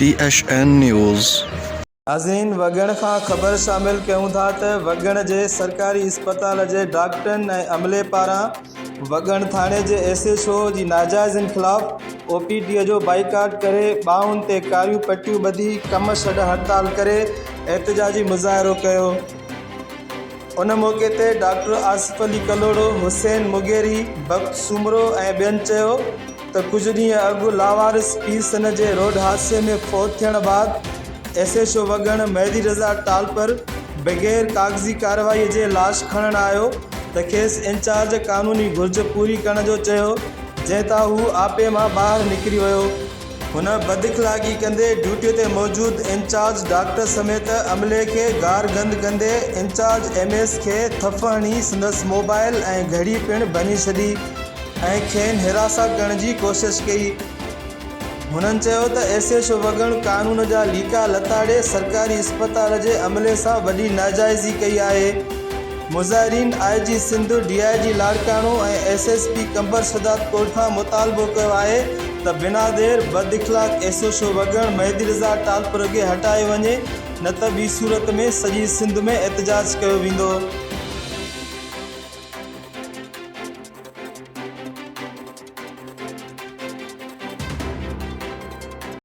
T H N news. ناظرين وڳڻ کان خبر شامل ڪيون ٿا ته وڳڻ جي سرڪاري اسپتال جي ڊاڪٽرن ۽ عملي پاران وڳڻ ٿاڻي جي ايس ايڇ او جي ناجائزين خلاف او پي ڊي جو بائيڪاٽ ڪري ٻانهن تي ڪاريون پٽيون ٻڌي ڪم ڇڏ هڙتال ڪري احتجاجي مظاهرو ڪيو. ان موقعي تي ڊاڪٽر آصف علي ڪلهوڙو، حسين مغيري، بخت سومرو ۽ ٻين چيو ته ڪجهه ڏينهن اڳ لاوارث پير سن جي روڊ حادثي ۾ فوت ٿيڻ بعد S H O Waggan Mehdi Raza Talpur بغير ڪاغذي ڪارروائي جي لاش کڻڻ آيو ته کيس انچارج قانوني گهرج پوري ڪرڻ جو چيو جنهن تان هو آپي مان ٻاهر نڪري ويو. هن بداخلاقي ڪندي ڊيوٽي تي موجود انچارج ڊاڪٽر سميت عملي کي گارگند ڪندي انچارج ايم ايس کي ٿڦ هڻي سندس موبائل ۽ گهڙي پڻ ڀڃي ڇڏي ۽ کين هراسان ڪرڻ جي ڪوشش ڪئي. هنن چيو ته ايس ايڇ او وڳڻ قانون جا ليڪا لتاڙي سرڪاري اسپتال جي عملي سان وڏي ناجائزي ڪئي آهي. مظاهرين I G Sindh, D I G Larkana ۽ S S P Qambar Shahdadkot کان مطالبو ڪيو آهي ته بنا دير بد اخلاق S H O Waggan Mehdi Raza Talpur کي هٽايو وڃي نه ته ٻي صورت ۾ سڄي سنڌ ۾ احتجاج ڪيو ويندو.